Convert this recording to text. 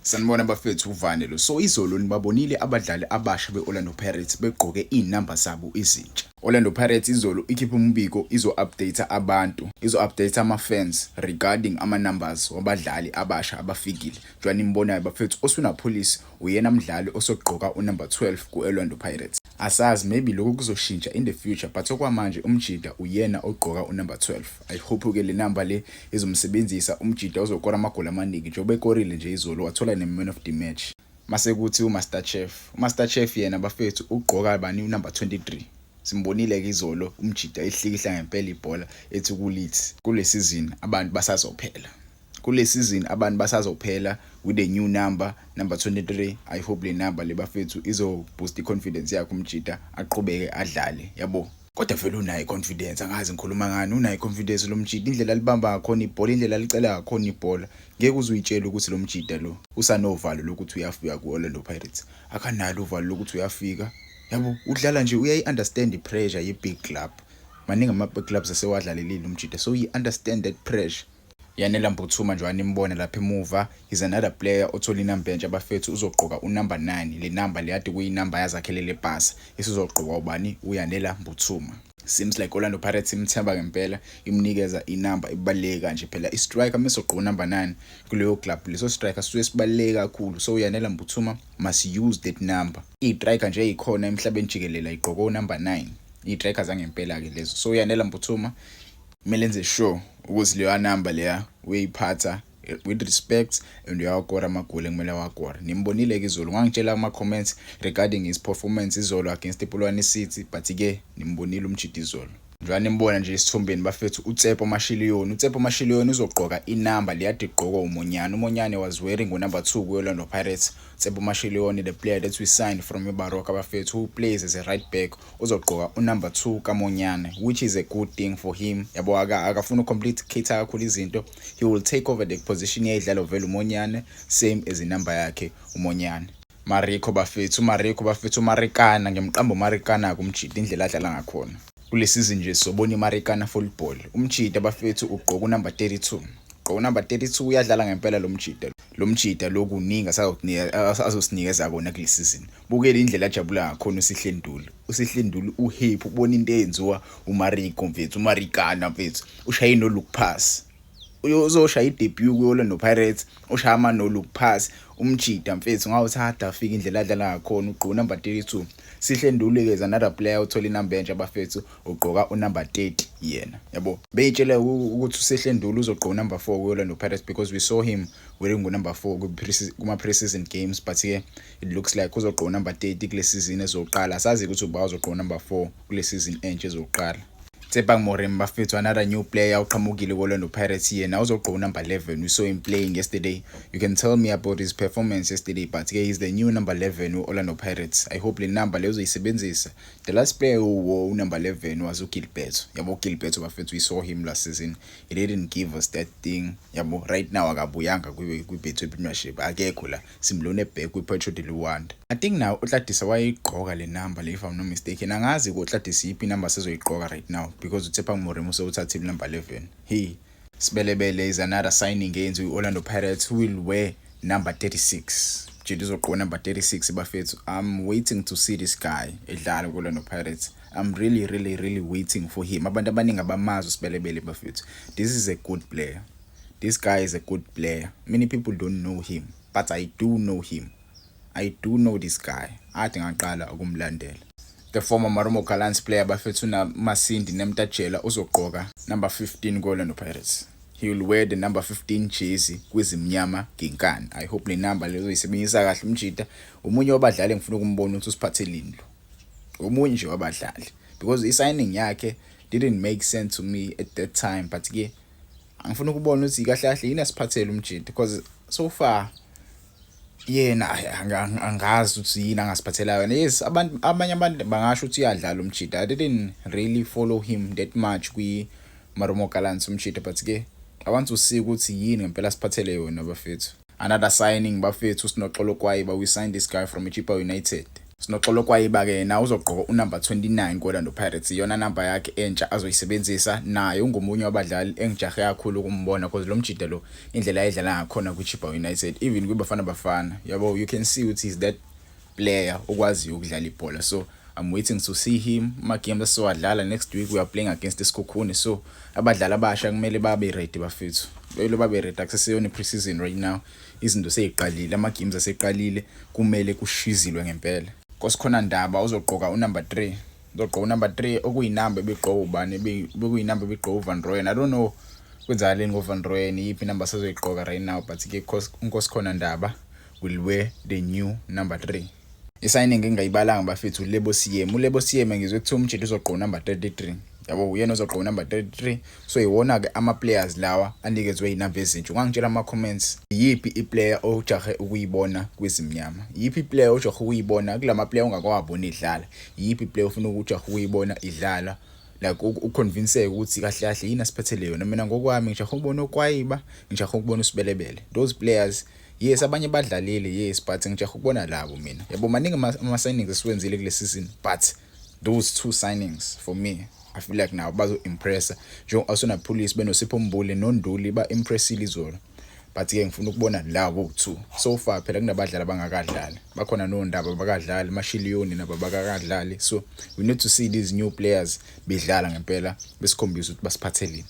Sanibona bafethu, uvane lo. So izolo nibabonile abadlali abasha be-Orlando Pirates begqoke iy'namba zabo ezintsha. Orlando Pirates izolo ikhiphe umbiko, izo-update abantu, izo-update ama-fans regarding ama-numbers wabadlali abasha abafikile. Njengoba nimbonayo bafethu, Oswin Appollis uyena mdlali osogqoka unumber 12 ku-Orlando Pirates. Asazi, maybe lokhu kuzoshintsha in the future, but okwamanje umjida uyena ogqoka unumber 12. I hope-ke le number le izomsebenzisa umjida, uzokora amagoli amaningi njengoba ekorile nje izolo, wathola ne-man of the match. Mase kuthi uMaster Chef, uMaster Chef yena bafethu ugqoka bani? Unumber 23. Simbonile-ke izolo umjida ehlikihla ngempela ibhola, ethi kulithi kule season abantu basazophela, kule season abantu basazophela with the new number, number 23. I hope le number le bafethu izo-boost i-confidence yakhe umjida, aqhubeke adlale, yabo. Kodwa vele unayo i-confidence, angazi ngikhuluma ngani, unayo i-confidence lo mjida. Indlela alibamba ngakhona ibhola, indlela alicela ngakhona ibhola, ngeke uze uyitshele ukuthi lo mjida lo usanovalo lokuthi uyafika ku-Orlando Pirates. Akanalo uvalo lokuthi uyafika, yabo. Udlala nje, uyayi-understand i-pressure ye-big club. Maningi ama-big clubs asewadlalelile umjida, so he understand that pressure. Yanela Mbuthuma, njengoba nimbona lapha emuva, is another player othola inamba entsha bafethu, uzogqoka unumber 9. Le number le kade kuyinamba yaZakhele Lepasa, isizogqokwa ubani? UYanela Mbuthuma. Seems like Orlando Pirates imthemba ngempela, imnikeza inamba ebaluleke kanje. Phela i-striker mesogqoka unumber 9 kuleyo club, leso striker sisuke sibaluleke kakhulu. So uYanela Mbuthuma must use that number. Iy'striker nje ey'khona emhlabeni jikelele ayigqoke unumber 9, iy'striker zangempela-ke lezo. So uYanela Mbuthuma kumele enze sure ukuthi leyo number leya uyayiphatha with respect and uyawakora amagoli ekumele awakore. Nimbonile-ke izolo, ungangitshela ama-comments regarding his performance izolo against iPolokwane City, but-ke nimbonile umjida izolo. Njengoba nimbona nje esithombeni bafethu, uTsepo Mashiliyoni, uTsepo Mashiliyoni uzogqoka inamba leyade igqokwa uMonyane. UMonyane was wearing unumber 2 ku-Orlando Pirates. Tsepo Mashiliyoni, the player that we signed from iBaroka bafethu, who plays as a right back, uzogqoka unumber 2 kaMonyane, which is a good thing for him, yabo. Akafuna ucomplicate kakhulu izinto, he will take over the position eyayidlalwa vele uMonyane, same as inamba yakhe uMonyane. Mariko bafethu, uMariko bafethu, uMarikana ngimqamba uMarikana kumjida, indlela adlala ngakhona kule season nje sobona iMarikana football. Umjida bafethu ugqoka unumber 32, ugqoka unumber 32. Uyadlala ngempela lo mjida, lo mjida lokuningi azosinikeza kona kule season. Bukela indlela ajabula ngakhona uSihle Nduli, uSihle Nduli uhappy ubona into eyenziwa uMariko mfethu, uMarikana mfethu ushaye no look pass, uzoshaya idebut ku-Orlando Pirates, ushaya ama no look pass umjida mfethu. Ngawuthada afika indlela adlala ngakhona, ugqoka number 32. Sihle Nduli is another player uthola inamba entsha bafethu, ugqoka unumber 30 yena, yabo. Beyitshela ukuthi uSihle Nduli uzogqoka number 4 ku-Orlando Pirates because we saw him wearing number 4 kuma pre-season games, but ke it looks like uzogqoka number 30 kule season ezoqala. Asazi ukuthi uba uzogqoka number 4 kule season entsha ezoqala. Tshepang Moremi bafethu, another new player uqhamukile ku-Orlando Pirates, yena uzogqoka number 11. We saw him playing yesterday. You can tell me about his performance yesterday, but ke he's the new number 11 ku-Orlando Pirates. I hope le number leyo uzoyisebenzisa. The last player who wore number 11 was uGilberto, yabo. uGilberto bafethu, we saw him last season, he didn't give us that thing, yabo. Right now akabuyanga kwi-Betway Premiership, akekho la, simlone back kwi-Petro de Luanda. I think now uTladisa wayigqoka le number le, if I'm not mistaken. Angazi ku-Otladisa yiphi inumber sezoyigqoka right now because uTshepang Moremi usewuthathile number 11. He Sebelebele is another signing eyenziwe i-Orlando Pirates, who will wear number 36. Jidi uzogqoka number 36 bafethu. I'm waiting to see this guy edlala ku-Orlando Pirates. I'm really, really, really waiting for him. Abantu abaningi abamazi uSebelebele bafethu. This is a good player. This guy is a good player. Many people don't know him, but I do know him. I do know this guy. Ade ngaqala ukumlandela. The former Marumo Gallants player bafethu, Masindi Nemtajela, uzogqoka number 15 ku-Orlando Pirates. He will wear the number 15 jersey kwezimnyama ngenkani. I hope le number lezo uyisebenzisa kahle umjida. Umunye wabadlali engifuna ukumbona ukuthi usiphathelini lo. Omunye nje wabadlali because i-signing yakhe didn't make sense to me at that time, but ke angifuna ukubona ukuthi kahle kahle yini asiphathele umjida, because so far yena angazi ukuthi yini angasiphathela yona. Yes, abantu, abanye abantu bangasho ukuthi uyadlala umjida. I didn't really follow him that much kwi Marumo Gallants umjida, but ke I want to see ukuthi yini ngempela siphathele yona bafethu. Another signing bafethu, uSinoxolo Kwayiba. We signed this guy from Chippa United. Sinoxolo Kwayiba-ke yena uzogqoka unumber 29 ku-Orlando Pirates, iyona number yakhe entsha azoyisebenzisa. Naye ungomunye wabadlali engijahe kakhulu ukumbona because lo mjida lo indlela ayidlala ngakhona kwi-Chippa United, even kwiBafana Bafana, yabo, you can see ukuthi is that player okwaziyo ukudlala ibhola. So I'm waiting to see him ama-games asizowadlala next week. We are playing against iSekhukhune, so abadlali abasha kumele babe ready, bafethu, kumele babe ready. Akuseseyona i-pre-season right now, izinto seyiqalile, ama-games aseqalile, kumele kushizilwe ngempela. Nkosikhona Ndaba uzogqoka unumber 3, uzogqoka unumber 3, okuyinamba ebigqoka ubani? Bekuyinamba ebigqoka uVan Rooyen. I don't know kwenzakaleni ngoVan Rooyen, iyiphi inamba asazoyigqoka right now, but ke uNkosikhona Ndaba will wear the new number 3. I-signing engayibalanga, bafethu, uLebo Seema. uLebo Seema ngizwe kuthiwa umjita uzogqoka number 33, yabo, uyena ozogqoka number 33. So iwona-ke ama-players lawa anikezwe iy'namba ezintsha. Ungangitshela ama-comments, iyiphi i-player ojahe ukuyibona kwezimnyama? Iyiphi i-player ojahe ukuyibona kulama player ongakawaboni idlala? Iyiphi i-player ofuna ukujaha ukuyibona idlala, like uconvinceke ukuthi kahle kahle yini asiphethele yona? Mina ngokwami ngijahe ukubona oKwayiba, ngijahe ukubona uSibelebele, those players. Yes, abanye badlalile, yes, but ngijahe ukubona labo mina, yabo. Maningi ama-signings esiwenzile kule season, but those two signings for me, I feel like now bazo-impressa njengo-Oswin Appollis benoSipho Mbule noNduli, ba-impressile izolo, but-ke ngifuna ukubona labo two. So far phela kunabadlali abangakadlali, bakhona noNdaba bakadlali, Mashiliyoni nabo bakakadlali, so we need to see these new players bedlala ngempela, besikhombisa ukuthi basiphatheleni.